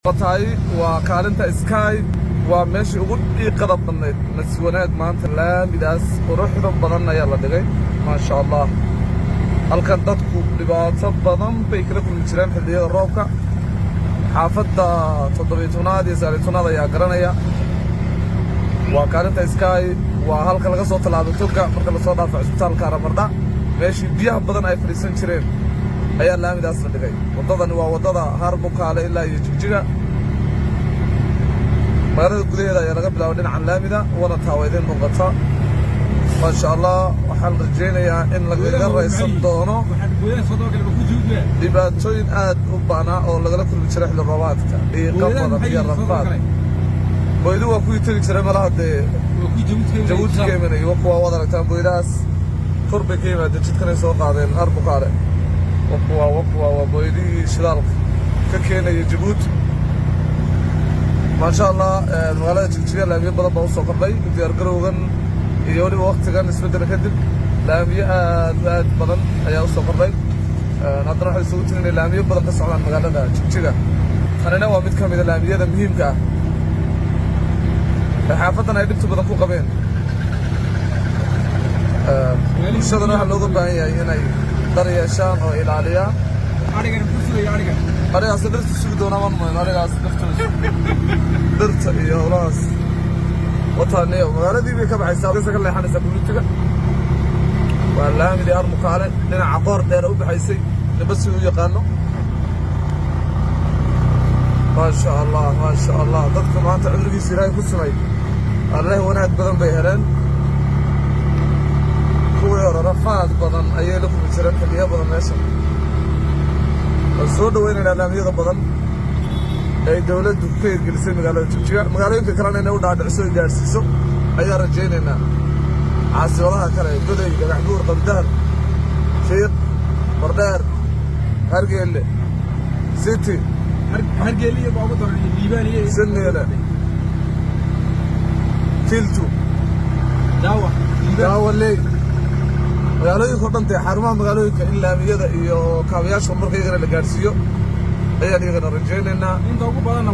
Tahay waa kaalinta Sky, waa meeshii ugu dhiiqada badnayd. Nasiib wanaag, maanta laamidaas quruxda badan ayaa la dhigay, maasha Allah. Halkan dadku dhibaato badan bay kala kulmi jireen xilliyada roobka. Xaafadda 17aad iyo 19aad ayaa garanaya. Waa kaalinta Sky, waa halka laga soo tallaabo toga marka lasoo dhaafo cisbitaalka Aramardha. Meeshii biyaha badan ay fadhiisan jireen ayaa laamidaas la dhigay. Waddadani waa waddada Harbukaale ilaa iyo Jigjiga. Magaalada gudaheeda ayaa laga bilaabay dhinacan laamida wana taa waa idiin muuqata, maasha Allah. Waxaan rajaynayaa in lagaga raysan doono dhibaatooyin aad u ba'naa oo lagala kulmi jiray xilli roobaadka, dhiiqo badan iyo rafaad. Boydu waa kuwii tegi jiray malaha dee Jabuuti ka imanayay. Wa kuwa waad aragtaan, boydahaas kor bay ka yimaadeen, jidkanay soo qaadeen Arbukaale. Wa kuwa waa boydihii shidaalka ka keenaya Jabuuti, maasha Allah. Magaalada Jigjiga laamiyo badan baa usoo kordhay diyaargarowgan iyo weliba waktigan isbeddela kadib. Laamiyo aad u aad badan ayaa usoo kordhay. Haddana waxay isugu tirin inay laamiyo badan ka socdaan magaalada Jigjiga. Tanina waa mid ka mida laamiyada muhiimka ah ee xaafaddan ay dhibta badan ku qabeen. Bulshadana waxaa looga baahan yahay inay dar yeeshaan oo ilaaliyaan. Arigaas dhirta sugi doonaa maan mayn, arigaas laftooda dhirta iyo howlahaas wataaniyo. Magaaladii bay ka baxaysaa, ka leexanaysaa community-ga. Waa laamidii Armukaale dhinaca Qoor Dheer u baxaysay, niba si u yaqaano. Maasha Allah, maasha Allah. Dadka maanta cudurgiisa Ilaahay ku simay, alleh wanaag badan bay heleen. Kuwii hore rafaad badan ayay la kulmi jireen xilliyo badan. Meesha waan soo dhawaynaynaa laamiyada badan ee ay dawladdu ka hirgelisay magaalada Jigjiga. Magaalooyinka kalena inay u dhaadhiciso ay gaadhsiiso ayaan rajaynaynaa. Caasimadaha kale, Goday, Dhagaxbuur, Qabdahar, Fiiq, Bardheer, Hargeelle City, Hargeyliya baa ugu daran, Liibaaniya. Sineele, Filtu, Daawa. Daawaley, magaalooyinka o dhan dee xarumaha magaalooyinka in laamiyada iyo kaabayaasha horumarka iyagana la gaadhsiiyo ayaan iyagana rajaynaynaa. Inta ugu badanna.